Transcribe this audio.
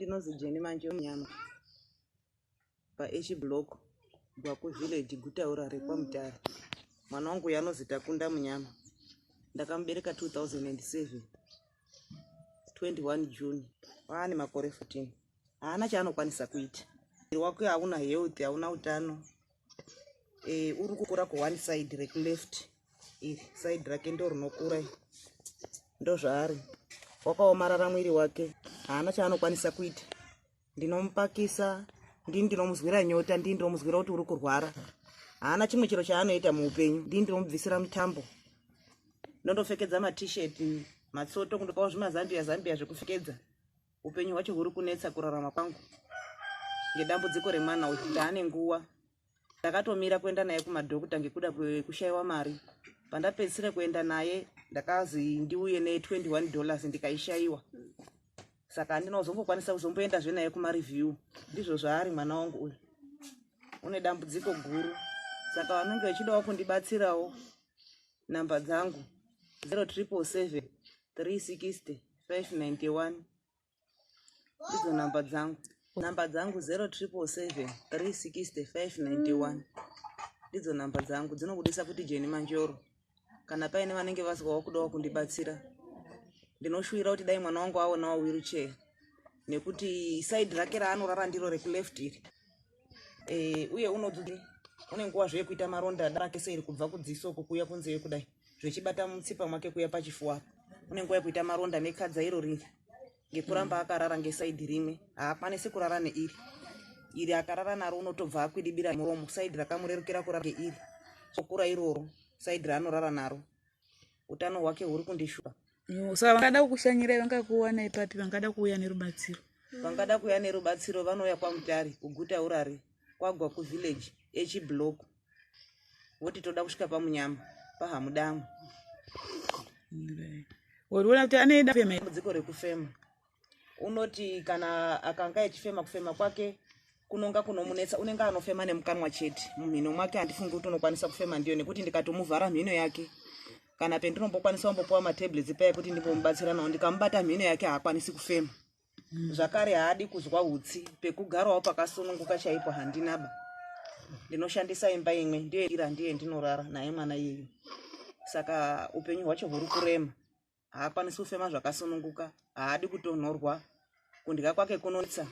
Ndinozi Jeni manje nyama paH block Gwaku village Gutaura rekwaMutare. Mwana wangu uyu anozi Takunda Munyama. Ndakamubereka 2007 21 June waane makore 14. Haana chaanokwanisa kuita. Mwiri wake hauna health, hauna utano. E, uri kukura ku one side rekuleft iri side rake ndo rinokura ndozvaari wakaomarara mwiri wake haana chaanokwanisa kuita ndinomupakisa ndini ndinomuzwira nyota ndini ndinomuzwira kuti uri kurwara haana chimwe chiro chaanoita muupenyu ndini ndinomubvisira mutambo ndondopfekedza matshirt matsoto kundopawo zvimazambia zambia zvekupfekedza upenyu hwacho huri kunetsa kurarama kwangu ngedambudziko remwana uyu ndaane nguva ndakatomira kuenda naye kumadhokuta ngekuda kwekushaiwa mari pandapedzisira kuenda naye ndakazi ndiuye ne21 dollars ndikaishaiwa saka handina kuzombokwanisa kuzomboendazve naye kumareview ndizvo zvaari mwana wangu uyu une dambudziko guru saka vanenge vachidawo kundibatsirawo namba dzangu 0777 360 591 ndidzo namba dzangu namba dzangu 0777 360 591 ndidzo namba dzangu dzinobudisa kuti Jeni Manjoro kana paine vanenge vazwawo kudawo kundibatsira ndinoshuwira kuti dai mwana wangu aonawo wheelchair nekuti side rake raanorara ndiro rekuleft iri e, uye unodzudzi une nguva zve yekuita maronda rake seiri kubva kudziso uku kuuya kunzeve kudai zvichibata mutsipa mwake kuuya pachifuwa une nguva yekuita maronda nekadza iro riri ngekuramba akarara ngesaidhi rimwe haakwanisi kurara neiri iri akarara naro unotobva akwidibira muromo saidhi rakamurerukira kurara ngeiri okura iroro saidhi raanorara naro utano hwake huri kundishupa. Saka vangada kukushanyirai vangakuwanai papi vangada kuuya nerubatsiro? Vangada kuuya nerubatsiro vanouya kwaMutare kuguta Urare kwaGwaku village H block voti toda kusvika paMunyama paHamudamwe. Uriona kuti ane dambudziko rekufema unoti kana akanga echifema kufema kwake kunonga kunomunetsa unenge anofema nemukanwa chete mumhino mwake handifungi kuti unokwanisa kufema ndiyo nekuti ndikatomuvhara mhino yake kana pendinombokwanisa kumbopuwa matablets paya ekuti ndimbomubatsira nawo ndikamubata mhino yake haakwanisi kufema zvakare haadi kuzwa hutsi pekugarawo pakasununguka chaipo handinaba ndinoshandisa imba imwe ndiyo ira ndiye ndinorara naye mwana iyeyu saka upenyu hwacho huri kurema haakwanisi kufema zvakasununguka haadi kutonhorwa kundya kwake kunotsa.